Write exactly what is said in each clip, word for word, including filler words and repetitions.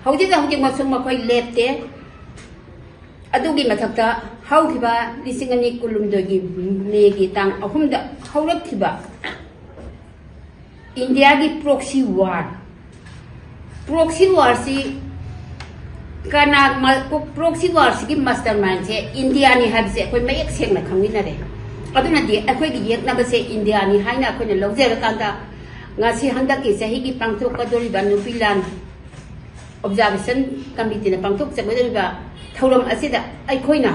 ꯍꯧꯖꯤꯛ ꯍꯧꯖꯤꯛꯃꯛꯁꯨ ꯃꯈꯣꯏ ꯂꯦꯞꯇꯦ꯫ ꯑꯗꯨꯒꯤ ꯃꯊꯛꯇ ꯍꯧꯈꯤꯕ ꯂꯤꯁꯤꯡ ꯑꯅꯤ ꯀꯨꯟꯍꯨꯝꯗꯣꯏꯒꯤ ꯃꯦꯒꯤ ꯇꯥꯡ ꯑꯍꯨꯝꯗ ꯍꯧꯔꯛꯈꯤꯕ ꯏꯟꯗꯤꯌꯥꯒꯤ ꯄ꯭ꯔꯣꯛꯁꯤ ꯋꯥꯔ, ꯄ꯭ꯔꯣꯛꯁꯤ ꯋꯥꯔꯁꯤ ꯀꯅꯥ, ꯄ꯭ꯔꯣꯛꯁꯤ ꯋꯥꯔꯁꯤꯒꯤ ꯃꯥꯁꯇꯔ ꯃꯥꯏꯟꯁꯦ ꯏꯟꯗꯤꯌꯥꯅꯤ ꯍꯥꯏꯕꯁꯦ ꯑꯩꯈꯣꯏ ꯃꯌꯦꯛ ꯁꯦꯡꯅ ꯈꯪꯃꯤꯟꯅꯔꯦ꯫ ꯑꯗꯨꯅꯗꯤ ꯑꯩꯈꯣꯏꯒꯤ ꯌꯦꯛꯅꯕꯁꯦ ꯏꯟꯗꯤꯌꯥꯅꯤ ꯍꯥꯏꯅ ꯑꯩꯈꯣꯏꯅ ꯂꯧꯖꯔꯀꯥꯟꯗ, ꯉꯁꯤ ꯍꯟꯗꯛꯀꯤ ꯆꯍꯤꯒꯤ ꯄꯥꯡꯊꯣꯛꯀꯗꯧꯔꯤꯕ ꯅꯨꯄꯤ ꯂꯥꯟ ꯑꯣꯕꯖꯥꯔꯕꯦꯁꯟ ꯀꯃꯤꯇꯤꯅ ꯄꯥꯡꯊꯣꯛꯆꯒꯗꯧꯔꯤꯕ ꯊꯧꯔꯝ ꯑꯁꯤꯗ ꯑꯩꯈꯣꯏꯅ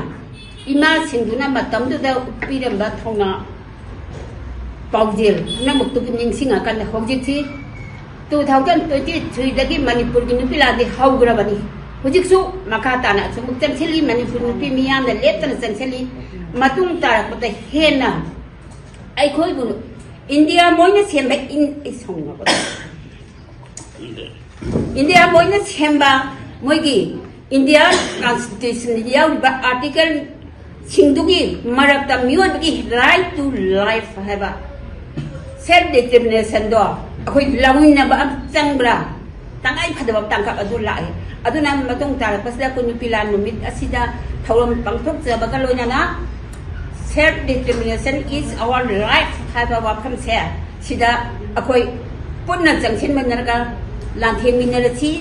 ꯏꯃꯥꯁꯤꯡꯗꯨꯅ ꯃꯇꯝꯗꯨꯗ ꯎꯠꯄꯤꯔꯝꯕ ꯊꯧꯅꯥ ꯄꯥꯎꯖꯦꯜ ꯄꯨꯝꯅꯃꯛꯇꯨꯕꯨ ꯅꯤꯡꯁꯤꯡꯉꯀꯥꯟꯗ ꯍꯧꯖꯤꯛꯁꯤ two thousand twenty threeꯗꯒꯤ ꯃꯅꯤꯄꯨꯔꯒꯤ ꯅꯨꯄꯤ ꯂꯥꯟꯗꯤ ꯍꯧꯈ꯭ꯔꯕꯅꯤ꯫ ꯍꯧꯖꯤꯛꯁꯨ ꯃꯈꯥ ꯇꯥꯅ ꯑꯁꯨꯝ ꯆꯪꯁꯤꯜꯂꯤ꯫ ꯃꯅꯤꯄꯨꯔ ꯅꯨꯄꯤ ꯃꯤꯌꯥꯝꯅ ꯂꯦꯞꯇꯅ ꯆꯪꯁꯤꯜꯂꯤ꯫ ꯃꯇꯨꯡ ꯇꯥꯔꯛꯄꯗ ꯍꯦꯟꯅ ꯑꯩꯈꯣꯏꯕꯨ ꯏꯟꯗꯤꯌꯥ ꯃꯣꯏꯅ ꯁꯦꯝꯕ ꯏꯟ-, ꯑꯩ ꯁꯥꯎꯅꯤꯡꯉꯛꯄ꯫ ꯏꯟꯗꯤꯌꯥ ꯃꯣꯏꯅ ꯁꯦꯝꯕ ꯃꯣꯏꯒꯤ ꯏꯟꯗꯤꯌꯥ ꯀꯟꯁꯇꯤꯇ꯭ꯌꯨꯁꯟꯗ ꯌꯥꯎꯔꯤꯕ ꯑꯥꯔꯇꯤꯀꯜꯁꯤꯡꯗꯨꯒꯤ ꯃꯔꯛꯇ ꯃꯤꯑꯣꯏꯕꯒꯤ right to life ꯍꯥꯏꯕ, self determinationꯗꯣ ꯑꯩꯈꯣꯏ ꯂꯧꯃꯤꯟꯅꯕ ꯑꯃ ꯆꯪꯕ꯭ꯔꯥ? ꯇꯉꯥꯏ ꯐꯗꯕ ꯇꯥꯡꯀꯛ ꯑꯗꯨ ꯂꯥꯛꯑꯦ꯫ ꯑꯗꯨꯅ ꯃꯇꯨꯡ ꯇꯥꯔꯛꯄꯁꯤꯗ ꯑꯩꯈꯣꯏ ꯅꯨꯄꯤ ꯂꯥꯟ ꯅꯨꯃꯤꯠ ꯑꯁꯤꯗ ꯊꯧꯔꯝ ꯄꯥꯡꯊꯣꯛꯆꯕꯒ ꯂꯣꯏꯅꯅ self determination is our right ꯍꯥꯏꯕ ꯋꯥꯐꯝꯁꯦ ꯁꯤꯗ ꯑꯩꯈꯣꯏ ꯄꯨꯟꯅ ꯆꯪꯁꯤꯟꯃꯤꯟꯅꯔꯒ ꯂꯥꯟꯊꯦꯡꯃꯤꯟꯅꯔꯁꯤ꯫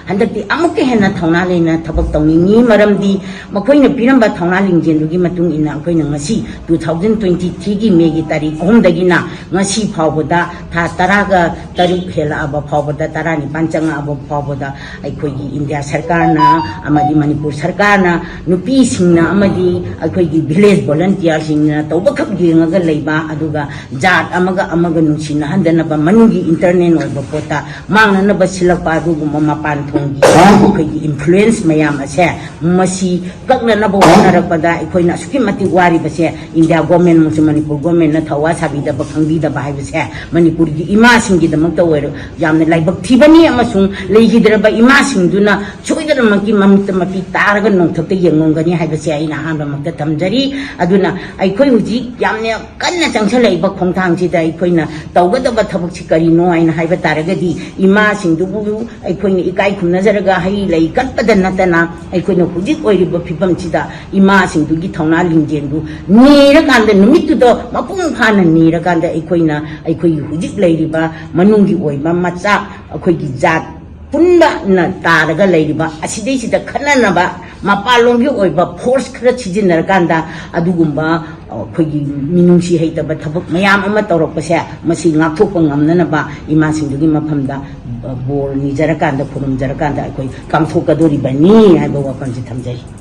ꯍꯟꯗꯛꯇꯤ ꯑꯃꯨꯛꯀ ꯍꯦꯟꯅ ꯊꯧꯅꯥ ꯂꯩꯅ ꯊꯕꯛ ꯇꯧꯅꯤꯡꯉꯤ, ꯃꯔꯝꯗꯤ ꯃꯈꯣꯏꯅ ꯄꯤꯔꯝꯕ ꯊꯧꯅꯥ ꯂꯤꯡꯖꯦꯜꯗꯨꯒꯤ ꯃꯇꯨꯡ ꯏꯟꯅ ꯑꯩꯈꯣꯏꯅ ꯉꯁꯤ two thousand twenty threeꯒꯤ ꯃꯦꯒꯤ ꯇꯥꯔꯤꯛ ꯑꯍꯨꯝꯗꯒꯤꯅ ꯉꯁꯤ ꯐꯥꯎꯕꯗ ꯊꯥ ꯇꯔꯥꯒ ꯇꯔꯨꯛ ꯍꯦꯜꯂꯛꯑꯕ ꯐꯥꯎꯕꯗ, ꯇꯔꯥꯅꯤꯄꯥꯟ ꯆꯪꯉꯛꯑꯕ ꯐꯥꯎꯕꯗ ꯑꯩꯈꯣꯏꯒꯤ ꯏꯟꯗꯤꯌꯥ ꯁꯔꯀꯥꯔꯅ ꯑꯃꯗꯤ ꯃꯅꯤꯄꯨꯔ ꯁꯔꯀꯥꯔꯅ ꯅꯨꯄꯤꯁꯤꯡꯅ ꯑꯃꯗꯤ ꯑꯩꯈꯣꯏꯒꯤ village volunteerꯁꯤꯡꯅ ꯇꯧꯕꯈꯛ ꯌꯦꯡꯉꯒ ꯂꯩꯕ, ꯑꯗꯨꯒ ꯖꯥꯠ ꯑꯃꯒ ꯑꯃꯒ ꯅꯨꯡꯁꯤꯅꯍꯟꯗꯅꯕ, ꯃꯅꯨꯡꯒꯤ internal ꯑꯣꯏꯕ ꯄꯣꯠꯇ ꯃꯥꯡꯅꯅꯕ ꯁꯤꯜꯂꯛꯄ ꯑꯗꯨꯒꯨꯝꯕ ꯃꯄꯥꯟ ꯊꯣꯛ ꯑꯩꯈꯣꯏꯒꯤ ꯏꯟꯐ꯭ꯂꯨꯌꯦꯟꯁ ꯃꯌꯥꯝ ꯑꯁꯦ ꯃꯁꯤ ꯀꯛꯅꯅꯕ ꯍꯣꯠꯅꯔꯛꯄꯗ ꯑꯩꯈꯣꯏꯅ ꯑꯁꯨꯛꯀꯤ ꯃꯇꯤꯛ ꯋꯥꯔꯤꯕꯁꯦ ꯏꯟꯗꯤꯌꯥ ꯒꯣꯔꯃꯦꯟꯃꯛꯁꯨ ꯃꯅꯤꯄꯨꯔ ꯒꯣꯔꯃꯦꯟꯅ ꯊꯋꯥ ꯁꯥꯕꯤꯗꯕ, ꯈꯪꯕꯤꯗꯕ ꯍꯥꯏꯕꯁꯦ ꯃꯅꯤꯄꯨꯔꯒꯤ ꯏꯃꯥꯁꯤꯡꯒꯤꯗꯃꯛꯇ ꯑꯣꯏꯔꯣ ꯌꯥꯝꯅ ꯂꯥꯏꯕꯛ ꯊꯤꯕꯅꯤ꯫ ꯑꯃꯁꯨꯡ ꯂꯩꯈꯤꯗ꯭ꯔꯕ ꯏꯃꯥꯁꯤꯡꯗꯨꯅ ꯁꯣꯏꯗꯅꯃꯛꯀꯤ ꯃꯃꯤꯠꯇ ꯃꯄꯤ ꯇꯥꯔꯒ ꯅꯣꯡꯊꯛꯇ ꯌꯦꯡꯉꯝꯒꯅꯤ ꯍꯥꯏꯕꯁꯦ ꯑꯩꯅ ꯑꯍꯥꯟꯕꯃꯛꯇ ꯊꯝꯖꯔꯤ꯫ ꯑꯗꯨꯅ ꯑꯩꯈꯣꯏ ꯍꯧꯖꯤꯛ ꯌꯥꯝꯅ ꯀꯟꯅ ꯆꯪꯁꯤꯜꯂꯛꯏꯕ ꯈꯣꯡꯊꯥꯡꯁꯤꯗ ꯑꯩꯈꯣꯏꯅ ꯇꯧꯒꯗꯕ ꯊꯕꯛꯁꯤ ꯀꯔꯤꯅꯣ ꯍꯥꯏꯅ ꯍꯥꯏꯕ ꯇꯥꯔꯒꯗꯤ, ꯏꯃꯥꯁꯤꯡꯗꯨꯕꯨ ꯑꯩꯈꯣꯏꯅ ꯏꯀꯥꯏ ꯈꯨꯝꯅꯖꯔꯒ ꯍꯩ ꯂꯩ ꯀꯠꯄꯗ ꯅꯠꯇꯅ, ꯑꯩꯈꯣꯏꯅ ꯍꯧꯖꯤꯛ ꯑꯣꯏꯔꯤꯕ ꯐꯤꯕꯝꯁꯤꯗ ꯏꯃꯥꯁꯤꯡꯗꯨꯒꯤ ꯊꯧꯅꯥ ꯂꯤꯡꯖꯦꯜꯗꯨ ꯅꯤꯔꯀꯥꯟꯗ, ꯅꯨꯃꯤꯠꯇꯨꯗ ꯃꯄꯨꯡ ꯐꯥꯅ ꯅꯤꯔꯀꯥꯟꯗ, ꯑꯩꯈꯣꯏꯅ ꯑꯩꯈꯣꯏꯒꯤ ꯍꯧꯖꯤꯛ ꯂꯩꯔꯤꯕ ꯃꯅꯨꯡꯒꯤ ꯑꯣꯏꯕ ꯃꯆꯥꯛ, ꯑꯩꯈꯣꯏꯒꯤ ꯖꯥꯠ ꯄꯨꯟꯕꯅ ꯇꯥꯔꯒ ꯂꯩꯔꯤꯕ ꯑꯁꯤꯗꯩꯁꯤꯗ ꯈꯠꯅꯅꯕ ꯃꯄꯥꯟꯂꯣꯝꯒꯤ ꯑꯣꯏꯕ ꯐꯣꯔꯁ ꯈꯔ ꯁꯤꯖꯤꯟꯅꯔꯀꯥꯟꯗ ꯑꯗꯨꯒꯨꯝꯕ, ꯑ, ꯑꯩꯈꯣꯏꯒꯤ ꯃꯤꯅꯨꯡꯁꯤ ꯍꯩꯇꯕ ꯊꯕꯛ ꯃꯌꯥꯝ ꯑꯃ ꯇꯧꯔꯛꯄꯁꯦ, ꯃꯁꯤ ꯉꯥꯛꯊꯣꯛꯄ ꯉꯝꯅꯅꯕ ꯏꯃꯥꯁꯤꯡꯗꯨꯒꯤ ꯃꯐꯝꯗ, ꯑ, ꯕꯣꯔ ꯅꯤꯖꯔꯀꯥꯟꯗ, ꯈꯨꯔꯨꯝꯖꯔꯀꯥꯟꯗ ꯑꯩꯈꯣꯏ ꯀꯥꯡꯊꯣꯛꯀꯗꯣꯔꯤꯕꯅꯤ ꯍꯥꯏꯕ ꯋꯥꯐꯝꯁꯤ ꯊꯝꯖꯔꯤ꯫